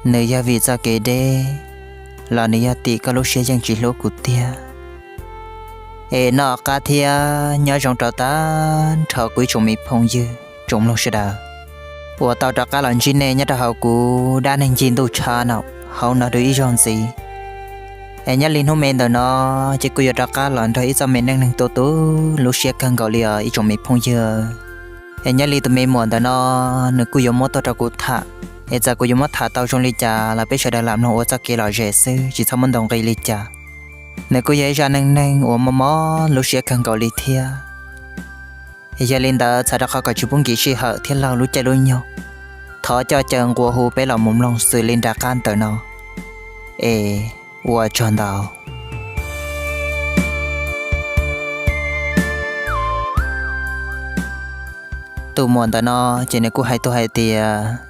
Nws yog vim txoj kev deb, los nws yog tim koj lub siab yeej tsis hlub kuv tiag. Es noj qab thiab nyob zoo rau tag nrho kuv ib tsoom me phooj ywg tsoom mloog sawv daws uas tau rov qab los ntsib nej nyob rau hauv kuv dab neeg ncig ntuj tshav no hauv no dua ib zaug ntxiv. Es nyob li hnub me ntawm no, ces kuj yuav rov qab los nrog ib txoj me neej neeg tu tu lub siab kawg nkaus li os ib tsoom me phooj ywg. Es nyob li tus me muam ntawm no, nws kuj yuav muab tuaj rau kuv tham. Es txawm kuv yuav muab tham tau zoo li cas los peb sawv daws lam mloog ua txoj kev lom zem xwb, tsis txhob muab ntaus nqi li cas. Nws kuj yog ib zaj neej neeg uas mob mob lub siab kawg nkaus li thiab. Yog li ntawd txhawm rau qhov kom tsis pub nkim sij hawm thiab laug lub caij lub nyoog, thov coj caw nqua hu peb los mus mloog xws li nram qab ntawm no. Es ua tsaug ntau. Tus muam ntawm no ces nws kuj hais tuaj hais tias,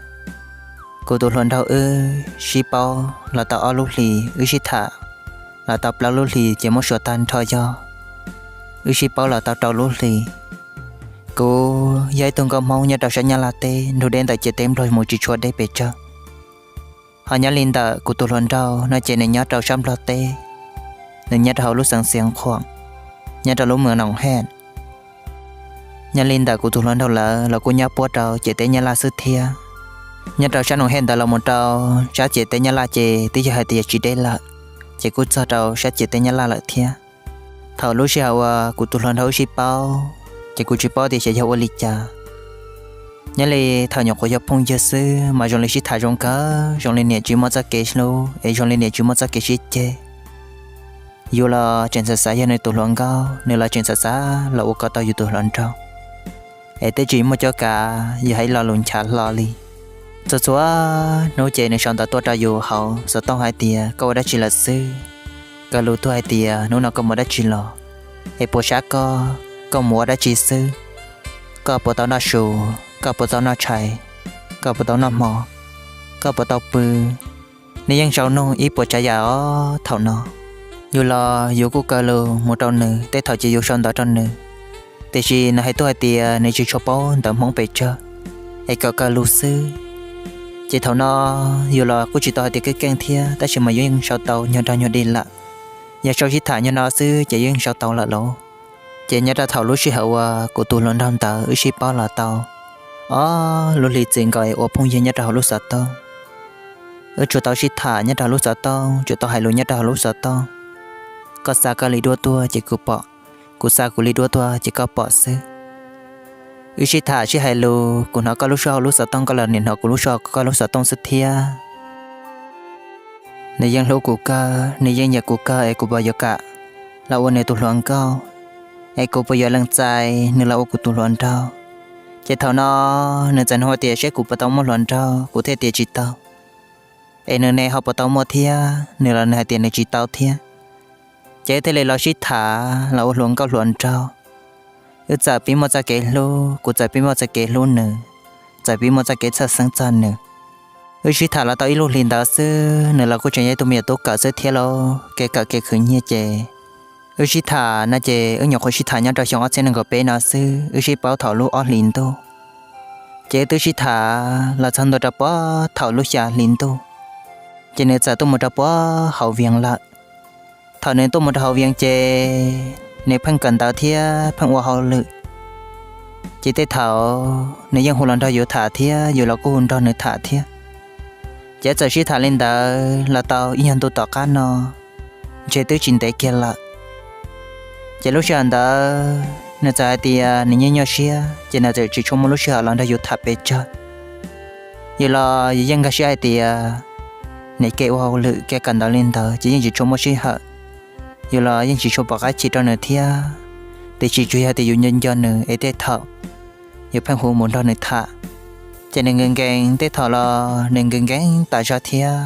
kuv tus hluas nraug wb sib paub los tau ob lub hlis, wb sib tham los tau plaub lub hlis, ces muab suav tag nrho yog wb sib paub los tau rau lub hlis. Kuv yog ib tug nkauj Hmoob nyob rau sab Nyab Laj teb, nrug deb ntawm ciam teb Nplog mus tsis tshua deb pes tsawg. Ho nyob li ntawm kuv tus hluas nraug no ces nws nyob rau sab Nplog teb, nws nyob rau hauv lub xeev Xiav Khuam, nyob rau lub moos Noom Hej. Nyob li ntawm kuv tus hluas nraug lawv los kuj nyob puab rau ciam teb Nyab Laj xwb thiab. Nyob rau sab Noom Hej ntawd los mus rau sab ciam teb Nyab Laj ces twb yog hais tias tsis deb lawm, ces kuj txog rau sab ciam teb Nyab Laj lawm thiab. Thaum lub sij hawm uas kuv tus hluas nraug wb sib paub, ces kuv tsis paub tias xyov yog ua li cas. Nyob li thaum nyuam qhuav yog phooj ywg xwb mas zoo li sib tham zoo kawg, zoo li niam tsis muaj txoj kev hlub es zoo li niam tsis muaj txoj kev sib ceg. Yus los tseem xav xav yog nws tus hluas nkauj, nws los tseem xav xav los ua kom tau yus tus hluas nraug, es twb tsis muaj cuab kav yus hais lo lus nchav hlo li. Txhua txhua hnub ces nws sau ntawv tuaj rau yus hauv xov tooj hais tias koj ua dab tsi lawm xwb. Kaw lus tuaj hais tias hnub no koj mus dab tsi los, es puas sab koj, koj mus ua dab tsi xwb, koj puas tau noj su, koj puas tau noj tshais, koj puas tau noj hmo, koj puas tau pw. Nws yeej sau nug ib puas tsav yam os thaum no. Yus los yus kuj kaw lus mus rau nws, tej thaum ces yus sau ntawv rau nws, tiam sis nws hais tuaj hais tias nws tsis tshua paub ntawv Hmoob pes tsawg, es kom kaw lus xwb. Ces thaum no yus los kuj tsis tau hais tias keej keej thiab, tab sis mas yus yeej sau tau nyuag nrog nyuag di lawm. Yog sau sib tham nyuag no xwb ces yeej sau tau lawm lauj. Ces nyob rau thaum lub sij hawm uas kuv tus hluas nraug ntawd wb sib paub los tau ob lub hlis txwm nkaus es ua phooj ywg nyob rau hauv lub xov tooj. Wb tsuas tau sib tham nyob rau hauv lub xov tooj, tsuas tau hais lus nyob rau hauv lub xov tooj. Koj xa koj li duab tuaj ces kuv pom, kuv xa kuv li duab tuaj ces koj pom xwb. Wb sib tham sib hais lus, kuv hnov koj lub suab hauv lub xov tooj, koj los niam hnov kuv lub suab hauv koj lub xov tooj xwb thiab. Nws yeej hlub kuv kawg, nws yeej nyiam kuv kawg es kuv puas yuav kam los ua nws tus hluas nkauj, es kuv puas yuav lees txais nws los ua kuv tus hluas nraug. Ces thaum no nws txawm nug tias seb kuv puas tau muaj hluas nraug, kuv thiaj tias tsis tau. Es nws ne ho puas tau muaj thiab, nws los nws hais tias nws tsis tau thiab. Ces wb thiaj li los sib tham los ua hluas nkauj hluas nraug. Wb txawm pib muaj txoj kev hlub, kuv txawm pib muaj txoj kev hlub nws, txawm pib muaj txoj kev txhawj xeeb txog nws. Wb sib tham los tau ib lub hlis ntawd xwb, nws los kuj tseem yog ib tug me nyuam tub kawm xwb thiab lauj, kev kawm kev khwv nyiaj ces. Wb sib tham no ces wb nyuam qhuav sib tham nyob rau xyoo ob txhiab nees nkaum peb no xwb, wb sib paub thaum lub ob hlis ntuj. Ces wb twb sib tham los txog ntua rau puag thaum lub xya hli ntuj, ces nws txawm tuaj mus rau puag hauv Vias lawm. Thaum nws tuaj mus rau hauv Vias ces nws pheej kawm ntawv thiab pheej ua hauj lwm. Ces tej thaum nws yeej hu los nrog yus tham thiab yus los kuj hu nrog nws tham thiab. Ces txawm sib tham li ntawd los tau ib nyuag ntu tom qab no, ntshe twb tsis ntev kiag lawm. Ces lub sij hawm ntawd nws txawm hais tias nws nyuaj nyuaj siab ces nws txawm tsis tshua muaj lub sij hawm los nrog yus tham pes tsawg. Yus los yus yeej nkag siab hais tias nws kev ua hauj lwm kev kawm ntawv li ntawd ces yeej tsis tshua muaj sij hawm. Yus los yeej tsis tshua pom qab chim rau nws thiab, tiam sis tsuas yog tias yus nco nco nws es tej thaum yus pheej hu mus nrog nws tham. Ces nws nkees nkees, tej thaum los nws nkees nkees tas zog thiab,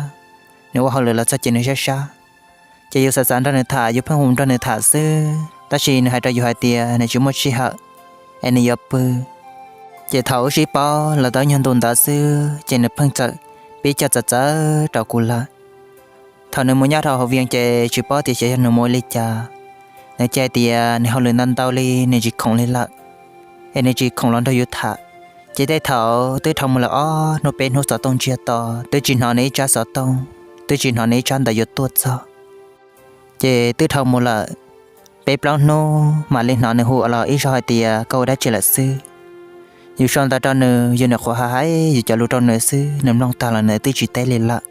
nws ua hauj lwm los txog ces nws sab sab. Ces yus xav xav nrog nws tham, yus pheej hu nrog nws tham xwb, tab sis nws hais rau yus hais tias nws tsis muaj sij hawm es nws yuav pw. Ces thaum wb sib paub los tau ib nyuag ntu ntawd xwb ces nws pheej txawm pib cog txawv txawv rau kuv lawm. Thaum nws mus nyob rau hauv Vias ces tsis paub tias xyov yog nws mus ua li cas, nws cia hais tias nws hauj lwm ntau ntau li nws tsis khoom li lawm, es nws tsis khoom los nrog yus tham. Ces tej thaum twb dhau mus lawm ob hnub peb hnub xov tooj ntsiag to, twb tsis hnov nws ib tsab xov tooj, twb tsis hnov nws ib tsab ntawv yuav tuaj txog. Ces twb dhau mus lawm peb plaub hnub mam li hnov nws hu los ib zaug hais tias koj ua dab tsi lawm xwb. Yus sau ntawv rau nws, yus nyuam qhuav hais yus cov lus rau nws xwb, nws mloog tag los nws twb tsis teb li lawm.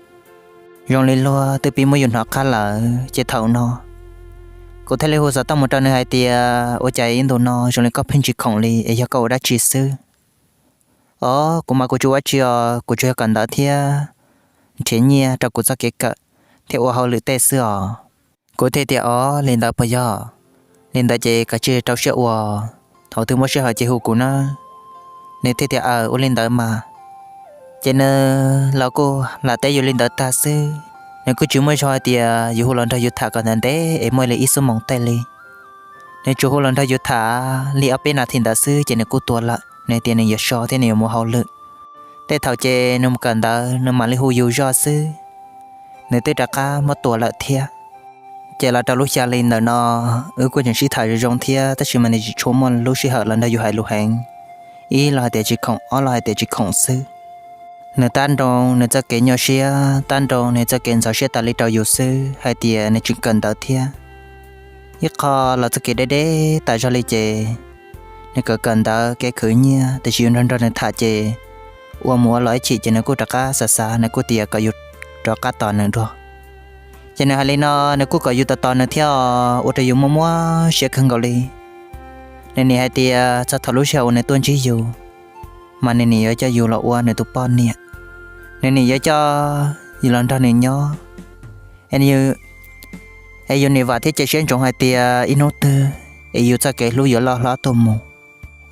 Zoo li luag twb pib muab yus hnov qab lawm. Ces thaum no kuv thiaj li hu xov tooj mus rau nws hais tias, ua cas ib ntus no zoo li koj pheej tsis khoom li es yog koj ua dab tsi xwb? Os, kuv mas kuv tsis ua dab tsi os, kuv tsuas yog kawm ntawv thiab nrhiav nyiaj rau kuv txoj kev kawm thiab ua hauj lwm tej xwb os. Kuv thiaj tias, os, li ntawd puas yog? Li ntawd ces koj cia li rau siab ua, thaum twg muaj sij hawm ces hu kuv na. Nws thiaj tias, aws, ua li ntawd mas. Ces nws los kuj lam teb yus li ntawd tag xwb. Nws kuj tsis muaj zog hais tias yus hu los nrog yus tham kom ntev ntev es muaj li ib xuab moos tej li. Nws tsuas hu los nrog yus tham li ob peb nas this ntawd xwb ces nws kuj tua lawm. Nws tias nws yuav so thiab nws yuav mus hauj lwm. Tej thaum ces nws mus kawm ntawv nws mam li hu yus zoj xwb, nws twb rov qab muab tua lawm thiab. Ces los rau lub xya hli ntawm no, wb kuj tseem sib tham zoo zoo thiab tab sis mas nws tsis tshua muaj lub sij hawm los nrog yus hais lus heev. Ib los hais tias tsis khoom, ob los hais tias tsis khoom xwb. Nws tab nroo nws txoj kev nyuaj siab, tab nroo nws txoj kev ntxhov siab tas li rau yus xwb hais tias nws tseem kawm ntawv thiab. Ib qho los txoj kev deb deb tas zog li ces nws kawm kawm ntawv kev khwv nyiaj, tiam sis yus nrog nrog nws tham ces ua mus ua los ib chim ces nws kuj rov qab xav xav, nws kuj tias kom yus rov qab tos nws dua. Ces nws hais li no, nws kuj kom yus tos tos nws thiab, ua rau yus muaj muaj siab kawg nkaus li. Nws nim hais tias txog thaum lub sij hawm uas nws tuaj ntsib yus, mas nws nim yuav coj yus los ua nws tus poj niam, nws nim yuav coj yus los nrog nws nyob. Es yus nim vam thiab cia siab ntsoov hais tias ib hnub twg es yus txoj kev hlub yuav loj hlob tuaj mus,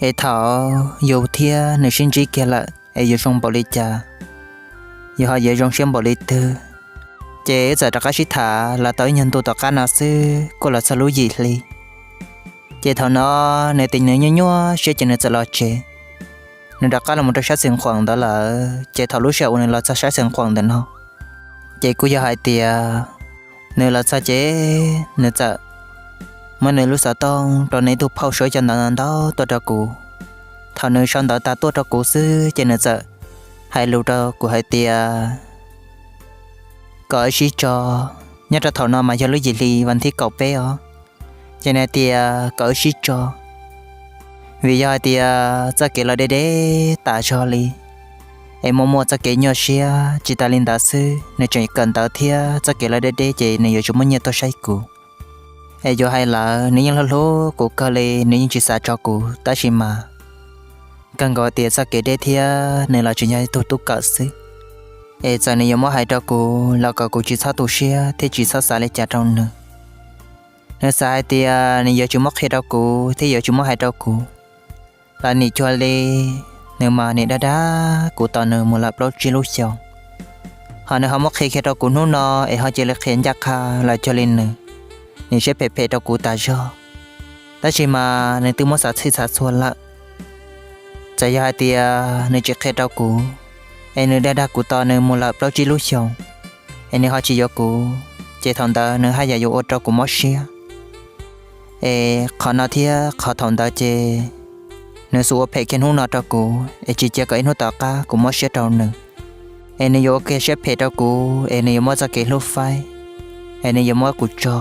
es thaum yus thiab nws sib ntsib kiag lawm es yuav zoo npaum li cas, yus ho yuav zoo siab npaum li twg. Ces wb txawm rov qab sib tham los tau ib nyuag ntu tom qab no xwb kuj los txog lub yim hli. Ces thaum no nws tias nws nyuaj nyuaj siab ces nws txawm los tsev. Nws rov qab los mus rau sab Xeev Khuam ntawd lawm, ces thaum lub sij hawm uas nws los txog sab Xeev Khuam ntawm no, ces kuj yog hais tias nws los txog ces nws txawm muab nws lub xov tooj rau nws ib tug phauj sau cov ntawv ntau tuaj rau kuv. Thaum nws sau ntawv tas tuaj rau kuv xwb ces nws txawm hais lus rau kuv hais tias kom wb sib tso. Nyob rau thaum no mas yog lub yim hli vas thib kaum peb os. Ces nws hais tias kom wb sib tso, vim yog hais tias txoj kev los deb deb tas zog li, es muaj muaj txoj kev nyuaj siab. Tsis tas li ntawd xwb, nws tseem kawm ntawv thiab txoj kev los deb deb ces nws yuav tsis muaj nyiaj tuaj saib kuv. Es yuav hais lawm nws yeej hlub hlub kuv kawg li, nws yeej tsis xav tso kuv, tab sis mas kawg nkaus tias txoj kev deb thiab nws los tseem yog ib tug tub kawm xwb. Es txawm nws yuav muab hais rau kuv los kom kuv tsis txhob tu siab thiab tsis txhob xav li cas rau nws. Nws xav hais tias nws yuav tsis muab qhia rau kuv thiab yuav tsis muab hais rau kuv, los nim cuag li nws mas nim dag dag kuv tos nws mus lawm plaub tsib lub xyoos. Ho nws ho muab qhia kiag rau kuv hnub no es ho cia li qhia ncaj qha los cuag li nws nim siab phem phem rau kuv tas zog. Tab sis mas nws twb muab xav txhij xav txhua lawm. Txawm yog hais tias nws tsis qhia rau kuv, es nws dag dag kuv tos nws mus lawm plaub tsib lub xyoos, es nws ho tsis yuav kuv, ces thaum ntawd nws haj yam yuav ua rau kuv mob siab. Es qhov no thiab qhov thaum ntawd ces nws xub ua phem kiag hnub no rau kuv es tsis cia kom ib hnub tom qab kuv mob siab rau nws. Es nws yuav ua kiag siab phem rau kuv, es nws yuav muab txoj kev hlub faib, es nws yuav muab kuv tso.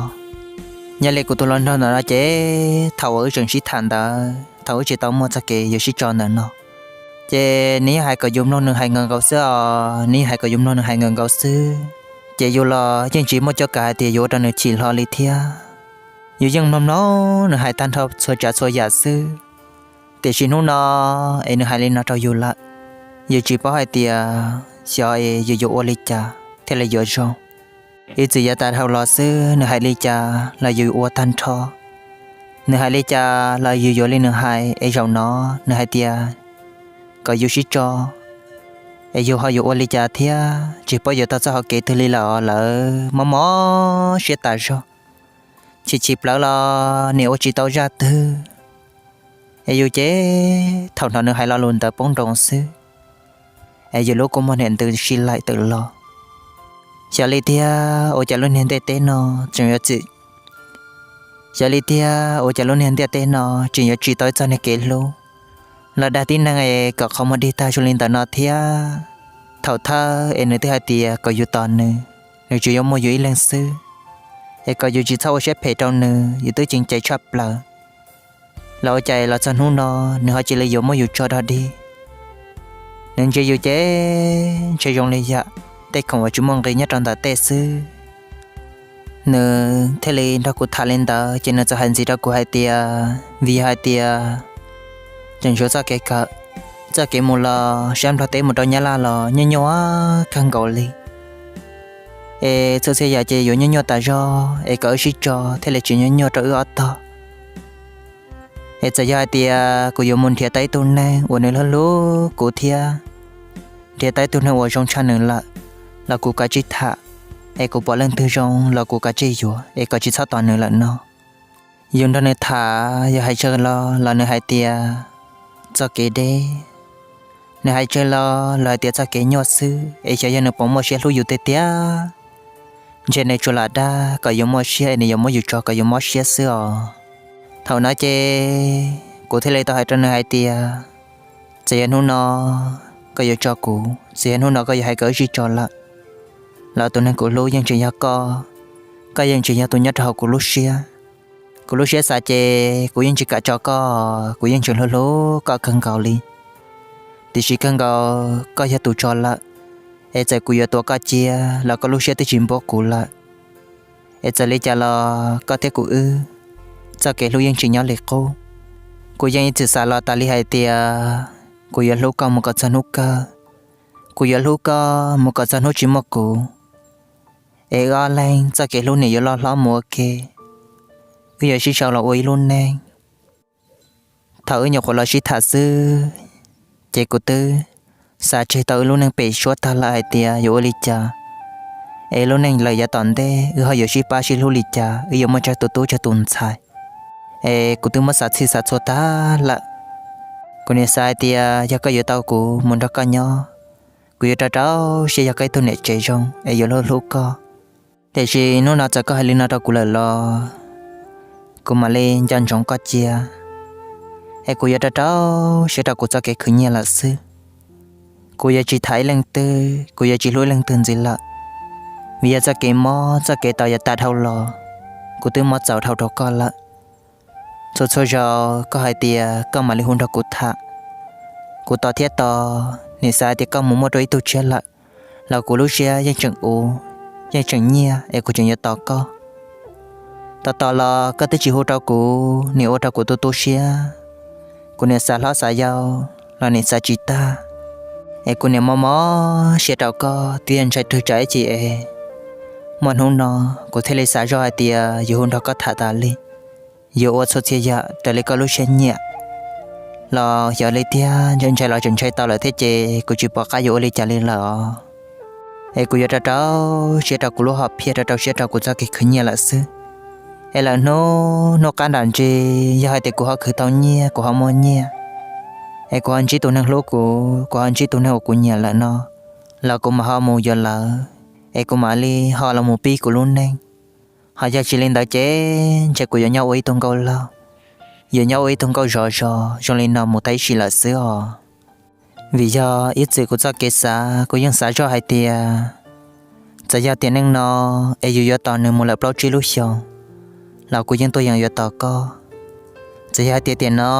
Yog li kuv tus hluas nraug ntawm no ces thaum uas wb tseem sib tham ntawd, thaum wb tsis tau muaj txoj kev yuav sib tso ntawm no, ces nws yeej hais kom yus mloog nws hais nkaus nkaus xwb os, nws yeej hais kom yus mloog nws hais nkaus nkaus xwb. Ces yus los yeej tsis muaj cuab kav hais tias yuav ua rau nws chim hlo li thiab. Yus yeej mloog mloog nws hais tag nrho txhua tsav txhua yam xwb. Tiam sis hnub no es nws hais li no rau yus lawm, yus tsis paub hais tias xyov es yus yuav ua li cas thiaj li yuav zoo. Ib txwm yav tas dhau los xwb nws hais li cas los yus ua tag nrho. Nws hais li cas los yus yuav li nws hais, es zaum no nws hais tias kom yus sib tso, es yus ho yuav ua li cas thiab, tsis paub yuav taug txoj hau kev twg li lawm, lawv mob mob siab tas zog. Chim chim plawv los nim ua tsis tau zaj twg. Es yus ces thaum hnov nws hais lo lus ntawd poob nroos xwb, es yus lub kua muag niam ntws si laim tawm los. Xyov li tiag ua cas lub niag ntiaj teb no tseem yuav txim, xyov li tiag ua cas lub niag ntiaj teb no tseem yuav tsim tau ib txoj niag kev hlub los dag tib neeg es kom qhov muag dig tag zoo li ntawm no thiab. Thaum thawj es nws twb hais tias kom yus tos nws, nws tsuas yuav muaj yus ib leeg xwb, es kom yus tsis txhob ua siab phem rau nws, yus twb ceev cai tshaj plaws. Los ua cas los txog hnub no nws ho cia li yuav muab yus tso dog dig. Nws ntsia yus ces ntshe zoo li yam tej khoom uas tsis muaj nqis nyob rau ntawm tej xwb. Nws thiaj li nrog kuv tham li ntawd ces nws txawm hais ntxiv rau kuv hais tias vim yog hais tias tseem tshuav txoj kev kawm, txoj kev mus los sab Nplog teb mus rau Nyab Laj los nyuaj nyuaj kawg nkaus li. Es txhua txhia yam ces yuav nyuaj nyuaj tas zog es kom wb sib tso thiaj li tsis nyuaj nyuaj rau wb ob tog. Es txawm yog hais tias kuv yuav mus nrhiav tau ib tug neeg uas nws hlub hlub kuv thiab, nrhiav tau ib tug neeg uas zoo tshaj nws lawm, los kuv kav tsij tham, es kuv pom leej twg zoo los kuv kav tsij yuav es kom tsis txhob tos nws lawm no. Yus nrog nws tham yog hais tsawg los los nws hais tias txoj kev deb, nws hais tsawg los los hais tias txoj kev nyuaj xwb es xyov yog nws puas muaj siab hlub yus tiag tiag. Ntshe nws tsuas lam dag kom yus muaj siab es nws yuav muab yus tso kom yus mob siab xwb os. Thaum no ces kuv thiaj li tau hais rau nws hais tias txawm yog hnub no koj yuav tso kuv, txawm yog hnub no koj yuav hais kom wb sib tso lawm, los tus neeg kuv hlub yeej tseem yog koj, koj yeej tseem yog tus nyob rau hauv kuv lub siab. Kuv lub siab xav ces kuv yeej tsis kam tso koj, kuv yeej tseem hlub hlub koj kawg nkaus li. Tiam sis kawg nkaus koj yog tus tso lawm, es txawm kuv yuav tuav koj cia los koj lub siab twb tsis npuab kuv lawm. Es txawm li cas los koj thiab kuv wb txoj kev hlub yeej tsis nyob li qub. Kuv yeej ib txwm xav los tas li hais tias kuv yuav hlub koj mus kom txog hnub kawg, kuv yuav hlub koj mus kom txog hnub tsis muaj kuv. Es wb ob leeg txoj kev hlub nim yuav loj hlob mus ua ke, wb yuav sib sau los ua ib lub neej. Thaum wb nyuam qhuav los sib tham xwb, ces kuv twb xav tseg tau wb lub neej pem suab tag lawm hais tias yuav ua li cas, es lub neej lawm yav tom ntej wb ho yuav sib pab sib hlub li cas, wb yuav muaj tsawg tus tub tsawg tus ntxhais. Es kuv twb muab xav txhij xav txhua tag lawm. Kuv nim xav hais tias yog koj yuav tau kuv mus nrog koj nyob, kuv yuav rau rau siab yog koj ib tug niam tsev zoo es yuav hlub hlub koj. Tiam sis hnub no txawm koj hais li no rau kuv lawm los kuv mam li nco ntsoov koj cia, es kuv yuav rau rau siab rau kuv txoj kev khwv nyiaj lawm xwb. Kuv yuav tsis tham ib leej twg, kuv yuav tsis hlub ib leej twg ntxiv lawm, vim yog txoj kev mob txoj kev tau yav tas dhau los, kuv twb mob txaus dhau rau koj lawm. Txhua txhua zaus koj hais tias koj mam li hu nrog kuv tham, kuv tos thiab tos, nim xav hais tias koj mus muaj rau ib tug tshiab lawm, los kuv lub siab yeej tseem uv, yeej tseem nyiaj es kuv tseem yuav tos koj. Tos tos los koj twb tsis hu rau kuv, nim ua rau kuv tu tu siab. Kuv nim xav hlob xav yau los nim xav tsis tag, es kuv nim mob mob siab rau koj twb yog ntshai rwg tsam ib chim es. Muaj hnub no kuv thiaj li xav zoj hais tias yuav hu nrog koj tham tas li, yuav ua txhua txhia yam raws li koj lub siab nyiam. Los xyov li tiag, ntshai ntshai los tseem ntshai tau lawm thiab ces kuv tsis pom qab yuav ua li cas li lawm os. Es kuv yuav rau rau siab rau kuv lub hom phiaj, rau rau siab rau kuv txoj kev khwv nyiaj lawm xwb. Es lawm hnub, hnub qab nram ntsis yog hais tias kuv ho khwv tau nyiaj, kuv ho muaj nyiaj, es kuv ho ntsib tus neeg hlub kuv, kuv ho ntsib tus neeg uas kuv nyiam lawm no, los kuv mam ho mus yuav lawv, es kuv mam li ho los mus pib kuv lub neej. Ho yog tsis li ntawd ces ntshe kuv yuav nyob ua ib tug nkauj laug, yuav nyob ua ib tug nkauj zov zos zoo li no mus tag ib sim lawm xwb os. Vim yog ib txwm kuv txoj kev xav kuv yeej xav zoj hais tias txawm yog tiam neej no es yus yuav tos nws mus lawm plaub tsib lub xyoos, los kuv yeej tuaj yeem yuav tos koj. Txawm yog hais tias tiam no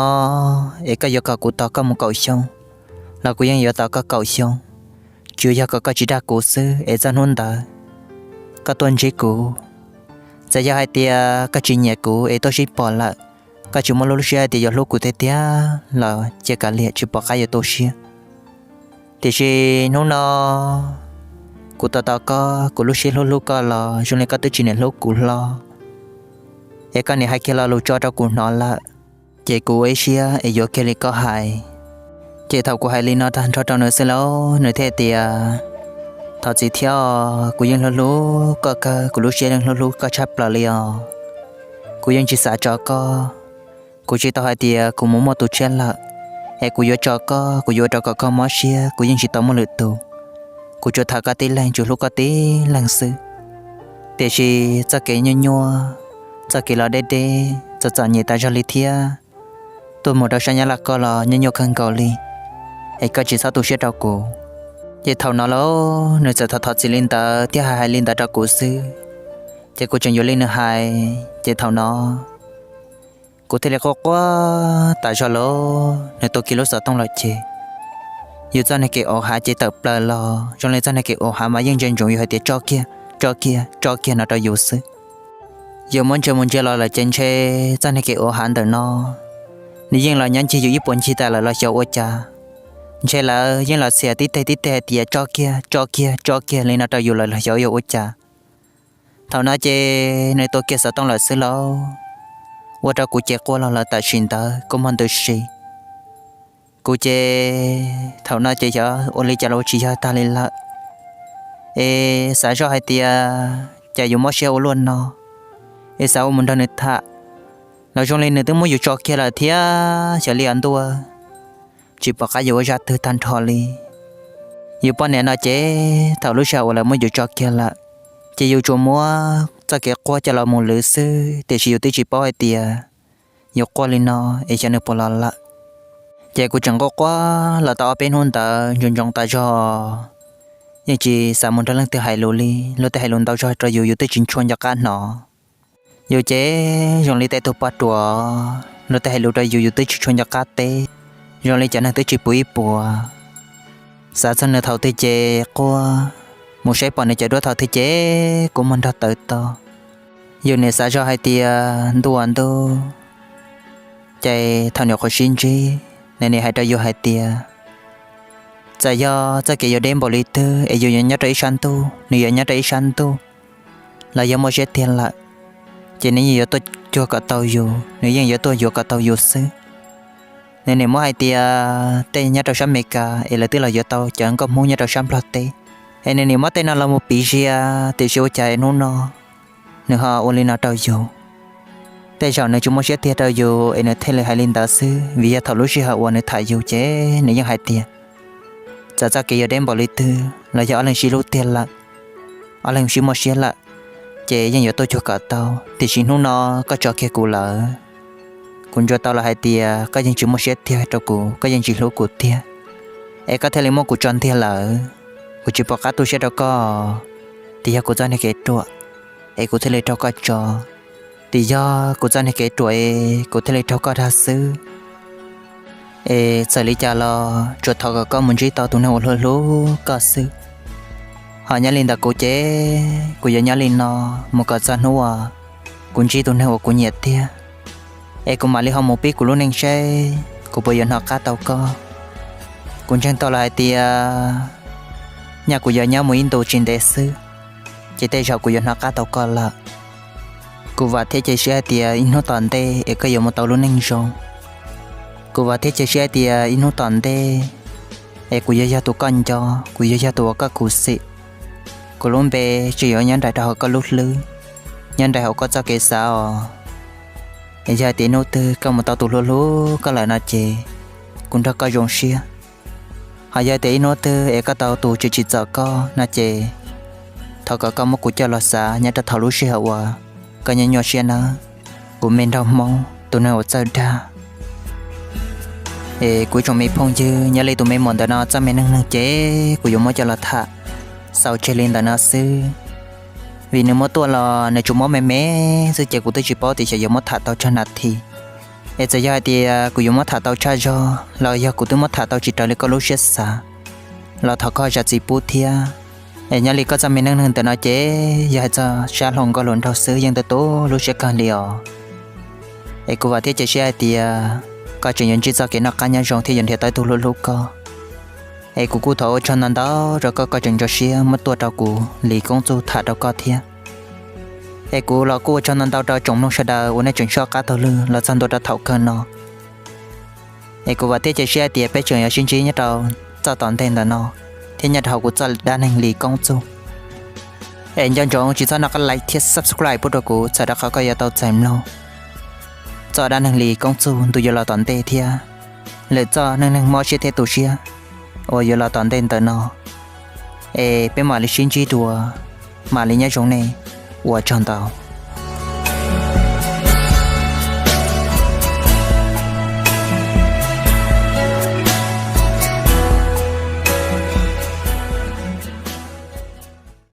es koj yuav kom kuv tos koj mus kaum xyoo, los kuv yeej yuav tos koj kaum xyoo. Tsuas yog kom koj tsis dag kuv xwb es txog hnub ntawd koj tuaj ntsib kuv. Txawm yog hais tias koj tsis nyiam kuv es tuaj sib pom lawm, koj tsis muaj lub siab hais tias yuav hlub kuv tiag tiag los cia kav liam, tsis pom qab yuav tu siab. Tiam sis hnub no kuv tos tos koj, kuv lub siab hlub hlub koj los zoo li koj twb tsis niam hlub kuv hlo, es koj niam hais kiag lo lus tso rau kuv hnov lawm, ces kuv ua ib siab es yuav kiag li koj hais. Ces thaum kuv hais li no tag nrho rau nws xwb lauj, nws thiaj tias, thov txim thiab, kuv yeej hlub hlub koj kawg, kuv lub siab yeej hlub hlub koj tshaj plaws li os. Kuv yeej tsis xav tso koj. Kuv tsis tau hais tias kuv mus muaj tus tshiab lawm, es kuv yuav tso koj, kuv yuav ua rau kom koj mob siab, kuv yeej tsis tau muaj lwm tus. Kuv tsuas tham koj tib leeg, tsuas hlub koj tib leeg xwb. Tiam sis txoj kev nyuaj nyuaj, txoj kev los deb deb, txom txom nyem tas zog li thiab, tuaj mus rau sab Nyab Laj koj los nyuaj nyuaj kawg nkaus li, es koj tsis txhob tu siab rau kuv. Ces thaum no lauj nws txawm thov thov txim li ntawd thiab hais hais li ntawd rau kuv xwb. Ces kuv tseem yuav li nws hais, ces thaum no kuv thiaj li quaj quaj tas zog lauj, nws tua kiag lub xov tooj lawm ces yus txoj niag kev auv hav ces tawm plaws los zoo li txoj niag kev auv hav mas yeej ntsia ntsoov yus hais tias tso kiag, tso kiag, tso kiag no rau yus xwb. Yus muab ntsia mus ntsia los lawm ces ntshe txoj niag kev auv hav ntawm no nws yeej los nyob ncig yus ib puas ncig tas lawm los xyov ua cas. Ntshe lawv yeej los txhiam tib teg tib teg hais tias tso kiag, tso kiag, tso kiag li no rau yus lawm los xyov yog ua cas. Thaum no ces nws tua kiag xov tooj lawm xwb lauj, ua rau kuv ces quaj los lawm tam sim ntawd kuj muaj ntws si. Kuv ces thaum no ces xyov ua li cas los tsis yog tag li lawm, es xav zoj hais tias cas yuav mob siab ua luaj no, es xav ua mus nrog nws tham los zoo li nws twb muab yus tso kiag lawm thiab xyov li os ntuj, tsis pom qab yuav ua zaj twg tag nrho li. Yus poj niam no ces thaum lub sij hawm uas lawv muab yus tso kiag lawm, ces yus tsuas muab txoj kev quaj coj los mus lwv xwb, tiam sis yus twb tsis paub hais tias yus quaj li no es xyov nws puas los lawm. Ces kuv tseem quaj quaj los tau ob peb hnub ntawd ntsoov ntsoov tas zog, yeej tsis xav mus nrog leej twg hais lus li. Luag tej hais lus ntau zog rau yus yus twb tsis tshua nco qab hnov. Yus ces zoo li tej tug poj ruam, luag tej hais lus rau yus yus twb tsis tshua nco qab teb, zoo li cov neeg twb tsis pum ib puas. Xav txog nws thaum twg ces quaj, mus saib pom nws cov duab thaum twg ces kua muag nrog tawv to. Yus nim xav zog hais tias ntuj ua ntuj, ces thaum nim qhuav sib ntsib, nws nim hais rau yus hais tias txawm yog txoj kev yuav deb npaum li twg es yus yuav nyob rau ib sab ntuj, nws yuav nyob rau ib sab ntuj, los yog muaj siab tiag lawm, ces nws yeej yuav tuaj cuag kom tau yus, nws yeej yuav tuaj yuav kom tau yus xwb. Nws nim muab hais tias tej nyob rau sab Amelikas es lawv twb los yuav tau cov nkauj Hmoob nyob rau sab Nplog teb, es nws nim muab tej no los mus piv zia, tiam sis ua cas hnub no nws ho ua li no rau yus. Tej zaum nws tsis muaj siab tiag rau yus es nws thiaj li hais li ntawd xwb, vim yog thaum lub sij hawm uas nws tham yus ces nws yeej hais tias txawm txoj kev yuav deb npaum li twg los yog ob leeg sib hlub tiag lawm, ob leeg sib muaj siab lawm, ces yeej yuav tuaj cuag kom tau, tiam sis hnub no koj tso kiag kuv lawm. Kuv ntsuas tau los hais tias koj yeej tsis muaj siab tiag rau kuv, koj yeej tsis hlub kuv tiag, es koj thiaj li muab kuv tso ntiag lawm. Kuv tsis pom qab tu siab rau koj, twb yog kuv txoj niag kev ruam es kuv thiaj li raug koj tso, twb yog kuv txoj niag kev ruam es kuv thiaj li raug koj dag xwb. Es txawm li cas los tsuas thov kom koj mus ntsib tau tus neeg uas hlub hlub koj xwb. Ho nyob li ntawm kuv ces kuv yuav nyob li no mus kom txog hnub uas kuv ntsib tus neeg uas kuv nyiam tiag, es kuv mam li ho mus pib kuv lub neej seb kuv puas yuav hnov qab tau koj. Kuv ntseeg tau los hais tias nyaj kuv yuav nyob mus ib ntus tsis ntev xwb, ces tej zaum kuv yuav hnov qab tau koj lawm. Kuv vam thiab cia siab hais tias ib hnub tom ntej es koj yuav mus tau lub neej zoo. Kuv vam thiab cia siab hais tias ib hnub tom ntej es kuv yuav yog tus koj nco, kuv yuav yog tus uas koj khuv xim. Kuv lub npe tseem yuav nyob nraim rau hauv koj lub hlwb, nyob nraim hauv koj txoj kev xav os. Es yog hais tias hnub twg koj mus tau tus hlub hlub koj lawm no ces kuv nrog koj zoo siab. Ho yog tias ib hnub twg es koj tau tus tsis tsim txom koj no ces thov kom koj muab kuv coj los xav nyob rau thaum lub sij hawm uas koj nyuaj nyuaj siab nawb, kuv me nraug Hmoob tus neeg uas txawj dag. Es kuv tsoom me phooj ywg, nyob li tus me muam ntawm no txoj me neej neeg ces kuv yuav muab coj los tham xaus tseg li ntawm no xwb. Vim nws muab tuaj los nws tsuas muab me me xwb ces kuv twb tsis paub tias xyov yuav muab tham tau tsawg nas this. Es txawm yog hais tias kuv yuav muab tham tau tshaj zog los yog kuv twb muab tham tau tsis raws li koj lub siab xav los thov koj zam txim pub thiab. Es nyob li koj txoj me neej neeg ntawm no ces yog hais txog sab hluas nkauj hluas nraug xwb yeej tu tu lub siab kawg li os. Es kuv vam thiab cia siab hais tias koj tseem yuav ntsib txoj kev noj qab nyob zoo thiab yuav nrhiav tau ib tug hlub hlub koj. Es kuv kuj thov ua tsaug ntau ntau rau koj, koj tseem ntso siab muab tuaj rau kuv Lis Koob Txuj tham rau koj thiab. Es kuv los kuj ua tsaug ntau ntau rau tsoom mloog sawv daws uas nej tseem soj qab taug lw los txog ntua rau thaum kawg no. Es kuv vam thiab cia siab hais tias peb tseem yuav sib ntsib nyob rau txoj tom ntej ntawm no thiab nyob rau hauv kuv txoj dab neeg Lis Koob Txuj. Es nco ntsoov tsis txhob noj qab like thiab subscribe pub rau kuv txhawm rau qhov koj yuav tau txais mloog txoj dab neeg Lis Koob Txuj ntu yuav los tom ntej thiab lwm txoj neej neeg mob siab thiab tu siab uas yuav los tom ntej ntawm no. Es peb mam li sib ntsib dua, mam li nyob zoo nej, ua tsaug ntau.